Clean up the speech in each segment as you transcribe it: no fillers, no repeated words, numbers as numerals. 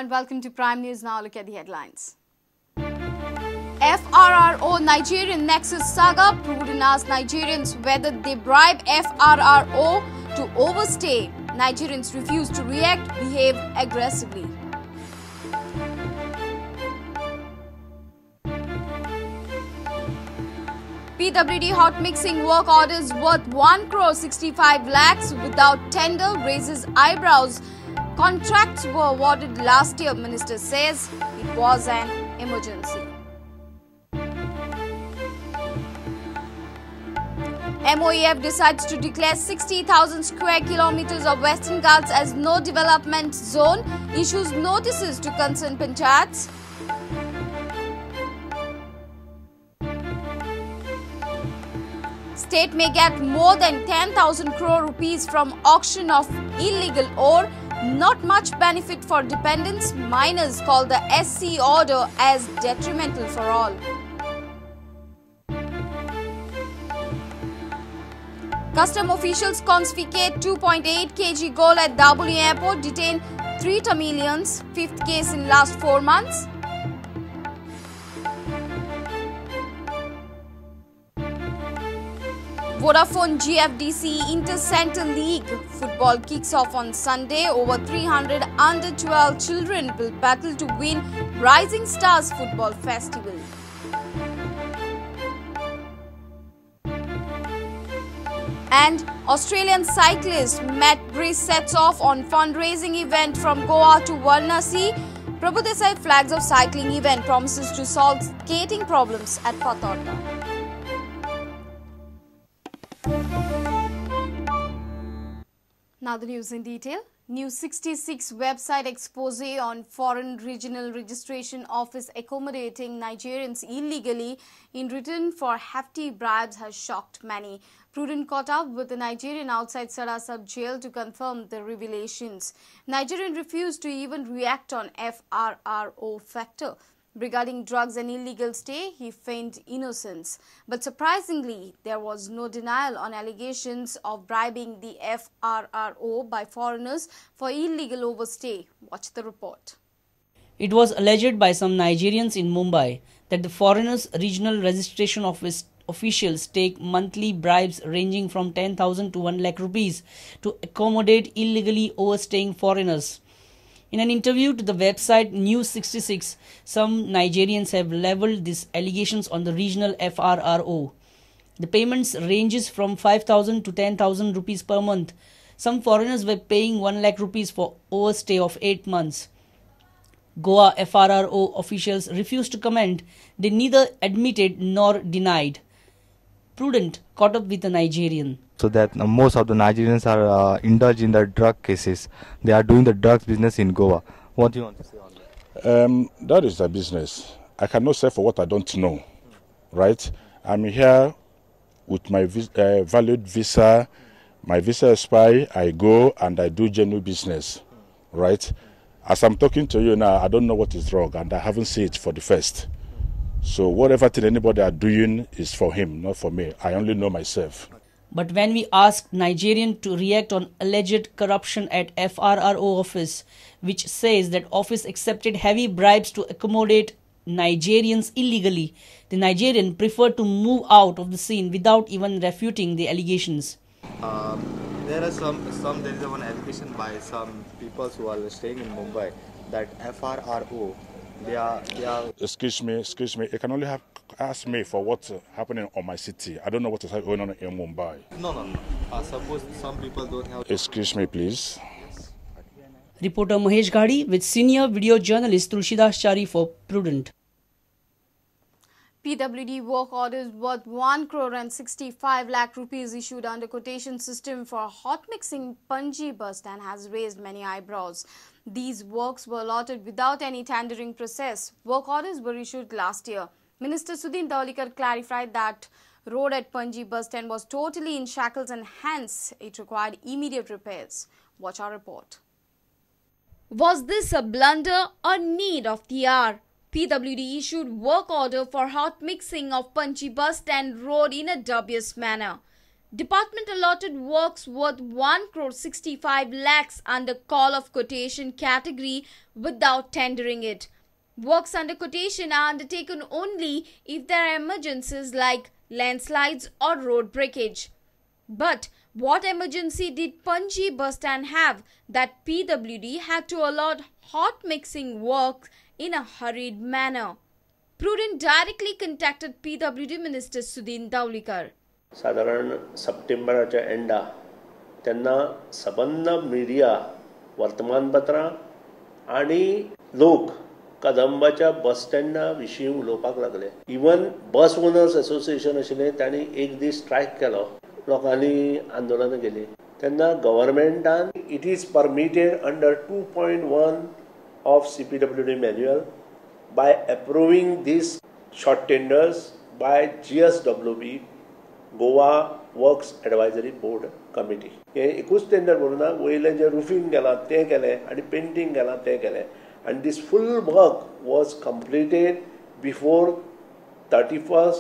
and welcome to Prime News. Now look at the headlines. FRRO Nigerian Nexus saga. Prudent asks Nigerians whether they bribe FRRO to overstay. Nigerians refuse to react, behave aggressively. PWD hot mixing work orders worth 1 crore 65 lakhs without tender raises eyebrows. Contracts were awarded last year, minister says it was an emergency. MOEF decides to declare 60,000 square kilometers of Western Ghats as no development zone, issues notices to concerned panchayats. State may get more than 10,000 crore rupees from auction of illegal ore. Not much benefit for dependents. Miners call the SC order as detrimental for all. Custom officials confiscate 2.8 kg gold at Dabolim Airport, detain 3 Tamilians, fifth case in last 4 months. Vodafone GFDC Inter-Center League football kicks off on Sunday. Over 300 under-12 children will battle to win Rising Stars Football Festival. And Australian cyclist Matt Brice sets off on fundraising event from Goa to Varanasi. Prabhudesai flags off cycling event, promises to solve skating problems at Fatorda. Now the news in detail. News 66 website expose on foreign regional registration office accommodating Nigerians illegally in return for hefty bribes has shocked many. Prudent caught up with the Nigerian outside Sada sub-jail to confirm the revelations. Nigerian refused to even react on FRRO factor. Regarding drugs and illegal stay, he feigned innocence. But surprisingly, there was no denial on allegations of bribing the FRRO by foreigners for illegal overstay. Watch the report. It was alleged by some Nigerians in Mumbai that the Foreigners Regional Registration Office officials take monthly bribes ranging from 10,000 to 1 lakh rupees to accommodate illegally overstaying foreigners. In an interview to the website News 66, some Nigerians have leveled these allegations on the regional FRRO. The payments ranges from 5,000 to 10,000 rupees per month. Some foreigners were paying 1 lakh rupees for overstay of 8 months. Goa FRRO officials refused to comment. They neither admitted nor denied. Prudent caught up with a Nigerian. So that most of the Nigerians are indulged in the drug cases. They are doing the drugs business in Goa. What do you want to say on that? That is their business. I cannot say for what I don't know, right? I'm here with my valid visa. My visa expires, I go and I do genuine business, right? As I'm talking to you now, I don't know what is drug and I haven't seen it for the first. So whatever thing anybody are doing is for him, not for me. I only know myself. But when we asked Nigerian to react on alleged corruption at FRRO office, which says that office accepted heavy bribes to accommodate Nigerians illegally, the Nigerian preferred to move out of the scene without even refuting the allegations. There are some there is one allegation by some people who are staying in Mumbai that FRRO, they are. Excuse me. You can only have ask me for what's happening on my city. I don't know what is going on in Mumbai. No. Suppose some people don't have. Excuse me, please. Yes. Reporter Mahesh Ghadi with senior video journalist Tulsidas Chari for Prudent. PWD work orders worth 1 crore and 65 lakh rupees issued under quotation system for hot mixing Panaji bus stand has raised many eyebrows. These works were allotted without any tendering process. Work orders were issued last year. Minister Sudin Dhavalikar clarified that road at Panaji bus stand was totally in shackles and hence it required immediate repairs. Watch our report. Was this a blunder or need of the hour? PWD issued work order for hot mixing of Panaji bus stand road in a dubious manner. Department allotted works worth 1 crore 65 lakhs under call of quotation category without tendering it. Works under quotation are undertaken only if there are emergencies like landslides or road breakage. But what emergency did Panaji bus stand have that PWD had to allot hot mixing work in a hurried manner? Prudent directly contacted PWD Minister Sudin Dhavalikar. सादारण सप्टेंबराच्या Enda तेन्ना सबंद media, वर्तमानपत्रां आनी लोक कदंबाच्या बस स्टँडा विशीं उलोवपाक लागले. Even बस owners association आशिल्लें तांणी एक दीस स्ट्रायक केलो, लोकांनी आंदोलनां केली. तेन्ना गव्हर्मेंटान it is permitted under 2.1 of CPWD manual by approving these short tenders by GSWB, Goa Works Advisory Board Committee. हे एकूच टेंडर करूं ना, वयलें जें रुफींग केलां तें केलें आनी पेंटींग केलां तें केलें आनी this full work was completed before 31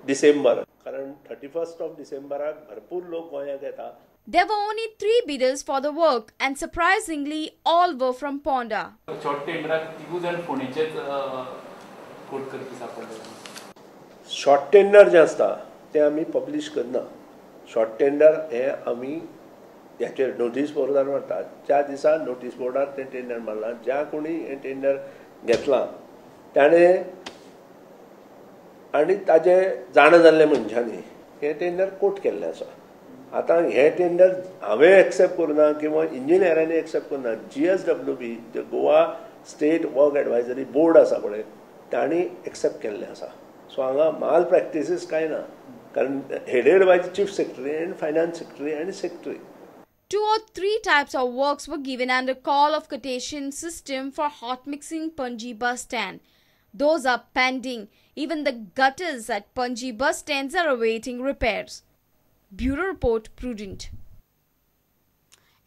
December. कारण 31 ऑफ डिसेंबराक भरपूर लोक गोंयांत येता. There were only 3 bidders for the work and surprisingly all were from Ponda. Short टेंडराक तिगूय जाण फोंडेचेच कोट करपी सापडले. शॉर्ट टेंडर जें आसता तें आमी पब्लीश करना. शॉर्ट टेंडर हें आमी ह्याचेर नोटीस बोर्डार मारता. ज्या दिसा नोटीस बोर्डार तें टेंडर मारलां, ज्या कोणी हें टेंडर घेतलां ताणें आनी ताजें जाणा जाल्ल्या मनशांनी हें टेंडर कोट केल्लें आसा. आतां हें टेंडर हांवें एक्सेप्ट करुना किंवा इंजिनियरांनी एक्सेप्ट करुना. GSWB, Goa state work advisory board आसा पळय, तांणी एक्सेप्ट केल्लें आसा. सो हांगा माल प्रॅक्टिसीस कांय ना, कारण headed by chief secretary and finance secretary and secretary. 2 or 3 types of works were given under call of quotation system for hot mixing Panaji bus stand. Those are pending. Even the gutters at Panaji bus stands are awaiting repairs. Bureau Report, Prudent.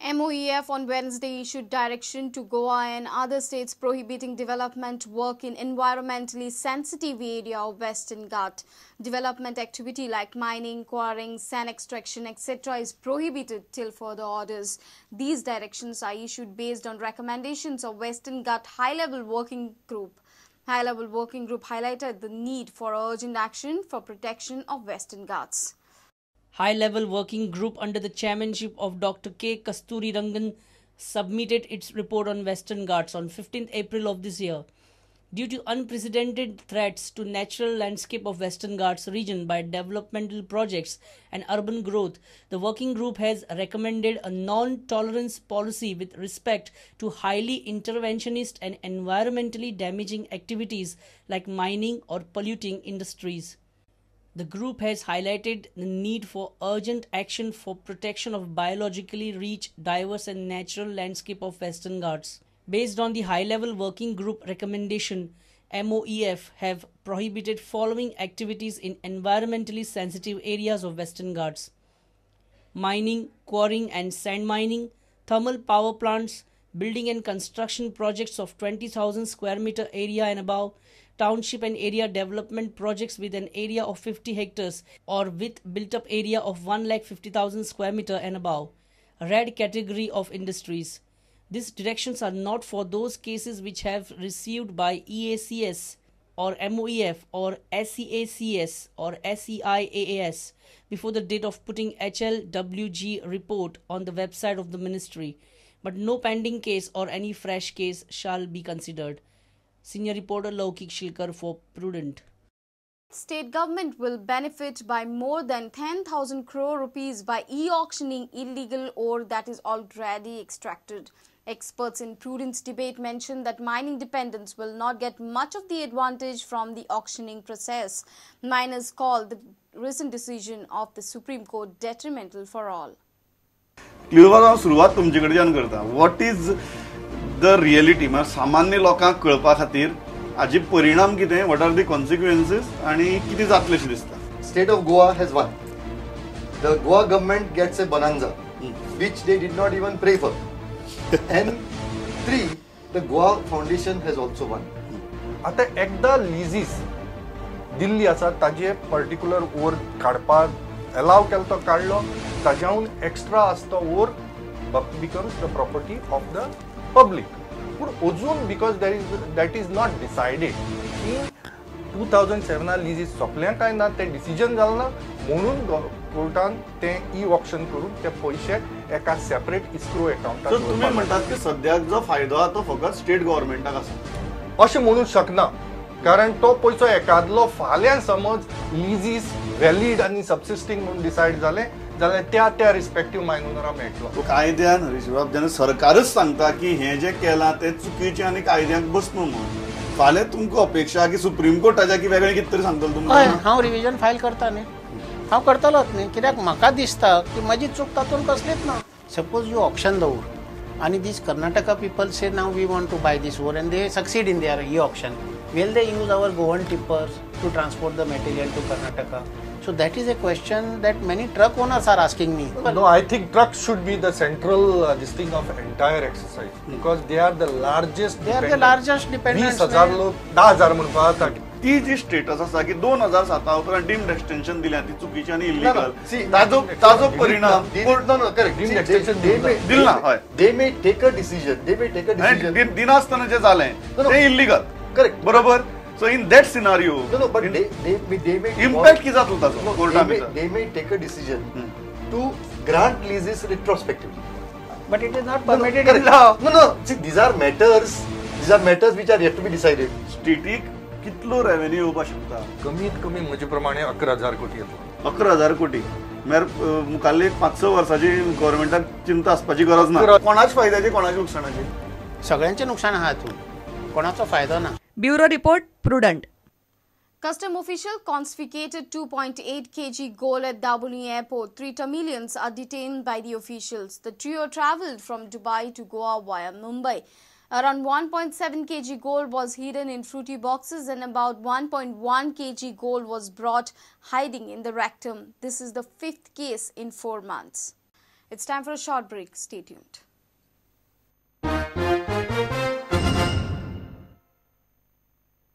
MOEF on Wednesday issued direction to Goa and other states prohibiting development work in environmentally sensitive area of Western Ghat. Development activity like mining, quarrying, sand extraction, etc. is prohibited till further orders. These directions are issued based on recommendations of Western Ghat High-Level Working Group. High-Level Working Group highlighted the need for urgent action for protection of Western Ghats. High-level working group under the chairmanship of Dr. K. Kasturi Rangan submitted its report on Western Ghats on 15th April of this year. Due to unprecedented threats to natural landscape of Western Ghats region by developmental projects and urban growth, the working group has recommended a non-tolerance policy with respect to highly interventionist and environmentally damaging activities like mining or polluting industries. The group has highlighted the need for urgent action for protection of biologically rich, diverse and natural landscape of Western Ghats. Based on the high-level working group recommendation, MOEF have prohibited following activities in environmentally sensitive areas of Western Ghats: mining, quarrying and sand mining, thermal power plants, building and construction projects of 20,000 square meter area and above, township and area development projects with an area of 50 hectares or with built-up area of 1,50,000 square meter and above, red category of industries. These directions are not for those cases which have received by EACS or MOEF or SEACS or SEIAAS before the date of putting HLWG report on the website of the ministry, but no pending case or any fresh case shall be considered. Senior reporter Laukik Shilkar for Prudent. State government will benefit by more than 10,000 crore rupees by e-auctioning illegal ore that is already extracted. Experts in Prudent's debate mentioned that mining dependents will not get much of the advantage from the auctioning process. Miners called the recent decision of the Supreme Court detrimental for all. Clear सुरवात तुमचे कडच्यान करता. What is the reality? म्हळ्यार सामान्य लोकांक कळपा खातीर हाजे परिणाम कितें, what are the consequences आनी कितें जातलें अशें दिसता. State of Goa has won. The Goa government gets a bonanza which they did not even pray for. And 3, the Goa Foundation has also won. आतां एकदां लिजीस दिल्ली आसा ताजे पर्टिक्युलर ओर काडपाक अलाव केलो तो काडलो, ताज्याहून एक्स्ट्रा आसा तो or becomes the property of the public. पूण अजून because there is that is not decided की 2007 लिजीस सोंपल्या काय ना तें डिसिजन जालें ना, म्हणून कोर्टान तें ई ऑक्शन करून ते पयशे एका सेपरेट इस्क्रो अकाउंटात. तुमी म्हणटात की सद्याक जो फायदो आहा तो फकत स्टेट गव्हर्मेंटाक आसा अशें म्हणूंक शकना, कारण तो पयसो एकादलो फाल्यां समज लिजीस व्हॅलीड आनी सबसिस्टींग म्हणून डिसायड जालें जाल्यार त्या त्या रिस्पेक्टीव मायन ओनराक मेळटलो. कायद्यान हरीशबाब जेन्ना सरकारच सांगता की हें जें केलां तें चुकीचें आनी कायद्याक बसना म्हणून, फाल्यां तुमकां अपेक्षा की सुप्रीम कोर्टाच्या की वेगळें कितें तरी सांगतलो तुमकां? हय, हांव रिविजन फायल करता न्ही, हांव करतलोच न्ही, कित्याक म्हाका दिसता की म्हजी चूक तातूंत कसलीच ना. सपोज you auction दवर आनी these Karnataka people say now we want to buy this ore and they succeed in their e auction, will they use our Goan tippers to transport the material to Karnataka? So that is a question that many truck owners are asking me. No, I think trucks should be the central this thing of entire exercise, because they are the largest. They are the largest dependents. 20,000 लोक 10,000 म्हणपा जाता. ती जी status आसा की 2007 उपरांत deemed extension दिल्या ती चुकीची आनी इलिगल, ताजो परिणाम दिला. हय, they may take a decision, they may take a decision दिनासतना जें जालें तें इलिगल. करेक्ट, बरोबर. So in that scenario, no, but they may impact कितें जातलो ताचो कोर्टा भितर? They may take a decision to grant leases retrospectively, but it is not permitted in law. No, no, see, these are matters which are yet to be decided. Static कितलो revenue येवपाक शकता? कमीत कमी म्हजे प्रमाणे 11,000 कोटी येतलो. 11,000 कोटी म्हळ्यार मुखाल्ले 5-6 वर्सांची गव्हर्मेंटाक चिंता आसपाची गरज ना. कोणाच फायद्याची कोणाच्या नुकसानाची? सगळ्यांचें नुकसान आहा हातूंत, कोणाचो फायदो ना. Bureau report, Prudent. Custom official confiscated 2.8 kg gold at Dabolim Airport. 3 Tamilians are detained by the officials. The trio travelled from Dubai to Goa via Mumbai. Around 1.7 kg gold was hidden in fruity boxes and about 1.1 kg gold was brought hiding in the rectum. This is the 5th case in 4 months. It's time for a short break. Stay tuned.